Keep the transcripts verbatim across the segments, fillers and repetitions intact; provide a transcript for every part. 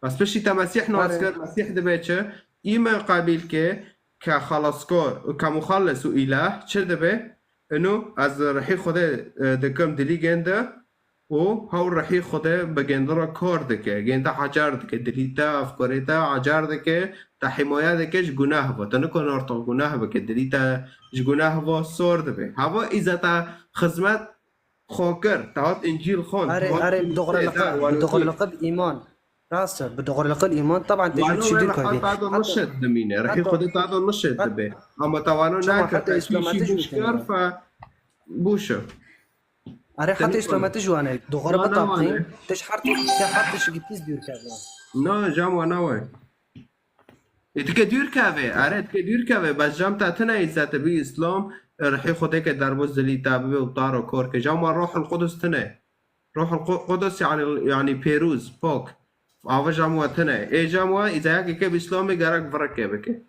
Bes piştî te Mesîh nas kir, Mesîh dibe çi? Î me qebîl ke, ke xelaskar û ke muxellis û îlah çi dibe? Ino ez rihî Xwedê, e, dikim dilî gênde û hew rihî Xwedê bi gênde re kar dike, gênde ecar dike, dilî te, efkarê te ecar dike, te hîmaya dike ji gunah ve. Te nikon ortox gunah bike, dilî te ji gunah ve sor dibe. Hava îzeta xizmet xwe kir, te hat Încîl xwend, Erê, te hat erê, bi Îsê, doğruluğu, te bi doğruluğu bi iman. Rast e, bi doğruluğu iman, taban te Wano ji wê dûr reha kevî. Tado nişet dimîne, rehî Xwedê tado nişet dibe. Ama te wano Çima nakir, heta te Îslamê tişî tij bûş kir, fe bûş e. Erê, heta Îslamê tij wane, doğru Na, na bitabqî, wane. Tij her tij, te her tij ki pis dûr kevî. Na, cam wana we. E, dike dûr keve, are, dike dûr keve, bes cam te tine îzete bi Îslam, e, rihî Xwedê ke derbû zilî te bibe û taro kor ke. Cam wa Ruhul Qudus tine. Ruhul Qu-, Qudus yani, yani pêrûz, pok. Ava cam wa tine. Ê cam wa îzayakê ke bi Îslamê gerek virike bike.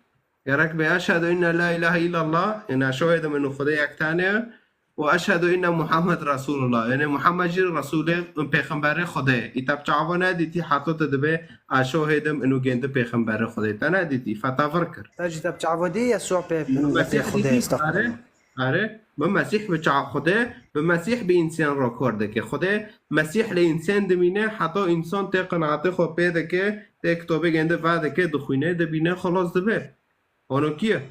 Gerek be eşhedü inne la ilahe illallah, yani şohêdim inu Xwedê yek tane ye. Û eşhedü inne Muhammed Resulullah. Yani Muhammed jî Resulê, pêxemberê Xwedê. Î te bi çava nedîtî, heta tu dibe, "Ez şohêdim inu gêndi pêxemberê Xwedê." Te nedîtî, feta vir kir. Te jî te bi çava dî Yesû pê Mesîh Xwedê dîtî, estexfirullah. Are, are, bi Mesîh bi ça-, Xwedê, bi Mesîh bi însan re kar dike. Xwedê Mesîh li însan dimîne, heta însan tê qenaetê xwe pê dike, tê kitobê gêndi vedike, dixwîne, dibîne, xelas dibe. Ono kî ye?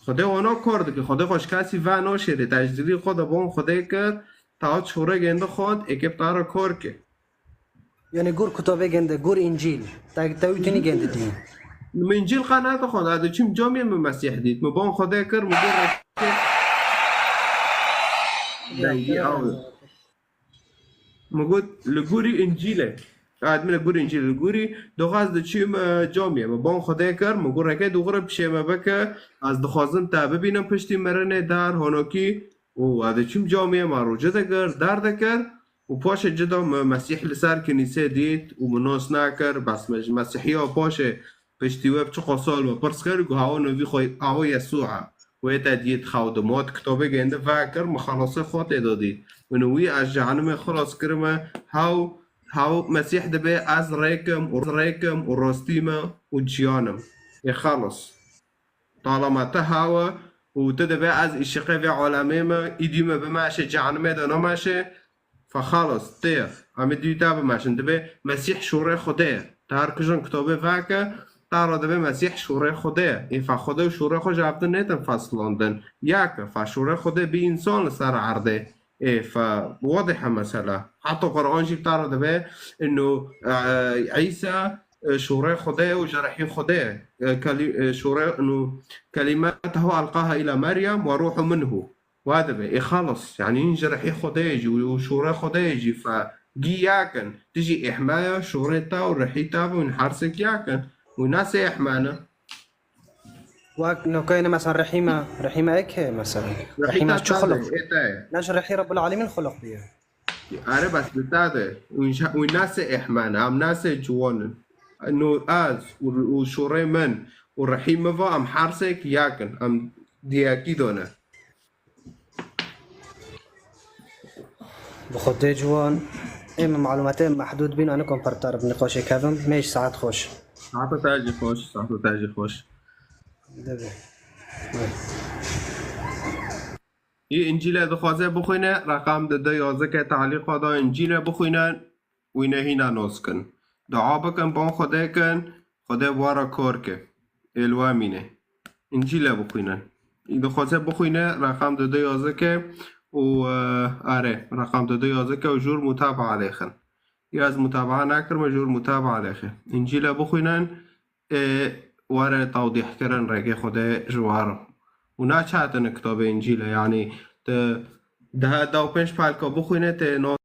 Xwedê ono kor dike. Xwedê xwe ji kesî ve naşêrê. Te ji dilî xwe de bon Xwedê kir, te hat şûrê gêndi xwend, êkê bi te re kor ke. Yani gur kitobê gêndi, gur Încîl. Te, te wî tunî gêndi dî. Min Încîl qe nedixwend. Ez diçûm camê min Mesîh dît. Min bon Xwedê kir, min gur Dengî ew. Min got, li gorî Încîlê. Ad min li gorî Încîlê, li gorî doxaz diçûm, e, camiyê. Min bon Xwedê kir, min got, "Reke dû xwe re pişê me bike, ez dixwazim te bibînim piştî mirinê dar honokî." Û ez diçûm camiyê, me rûcê dikir, dar dikir. Û paşê cida min Mesîh li ser kinîsê dît û min nas nekir, bes min ji Mesîhiya paşê Piştî we bi çiqas sal me pirs kir, got, "Hawa navî xwe awa Yesû e." Wê te diyê dixew dimot, kitobê gêndi vekir, min xelasê xwe tê de dît. Min wî ez ji cehenimê xilas kirime, haw, haw Mesîh dibe, "Ez rêk im û, rêk im û rastî me û jiyan im." Ê xelas. Talama te hawe û tu dibe, "Ez îşiqê vê alemê me, îdî me bimeşe, cehenimê de nameşe." Fe xalas, tê, em ê dî te bimeşin. Dibe Mesîh şûrê Xwedê ye. Te her kijan kitobê veke, te re dibe Mesîh şûrê Xwedê ye. Ê fe Xwedê û şûrê xwe ji hev di nêtin feslandin. Yek e, fe şûrê Xwedê bî însan li ser erdê. Ê fe wadih e mesela. Heta Quran jî te re dibe ino, e, Îsa, e, şûrê Xwedê ye û ji rihî Xwedê ye. E, kelî-, e, şûrê, ino, "Kelîmetehu elqaha îla Meryem ve ruhu minhu." Wa dibe, ê xelas, yanî hîn ji rihê Xwedê jî û şûrê Xwedê jî fe gî yek in. Tu jî êhme ye, şûrê te û rihî te ve hûn hersek yek in. Wî nasê êhme ne? Wek nokeyne mesela rihî me, rihî me ek heye mesela. Rihî Rihî me te çi te xulq? de, ê te ye. Ne ji rihî Rabbul Alemîn xulq bûye. Are bes li te de. Wî nj-, wî nasê êhme ne, em nasê ciwan in. No ez û, û şûrê min û rihî min ve em hersek yek in. Em diyekî de ne. Bi Xwedê ciwan, ê min malûmatê mehdûd bîn, ez nikom pirtir bi niqaşê kevim, mêj saet xweş. Saeta te jî xweş, saeta te jî xweş. Dibe. Î Încîlê dixwaze bixwîne, reqam dide yazike talîqa da Încîlê bixwîne, wîne hîna nas kin. Dua bikin, ban Xwedê kin, Xwedê bi we re kar ke. Ê li we mîne. Încîlê bixwînin. Î dixwaze bixwîne, reqam dide yazike û, e, are, reqam dide yazike û jûr mutabaa lêxin. Ya ez mutabaa nekirime, jûr mutabaa lêxe. Încîlê bixwînin, ê were tewdîhkirin rêkê Xwedê ji we re. Û naçatin kitobê Încîlê, yanî tu deha da û pênc pelka bixwîne, tê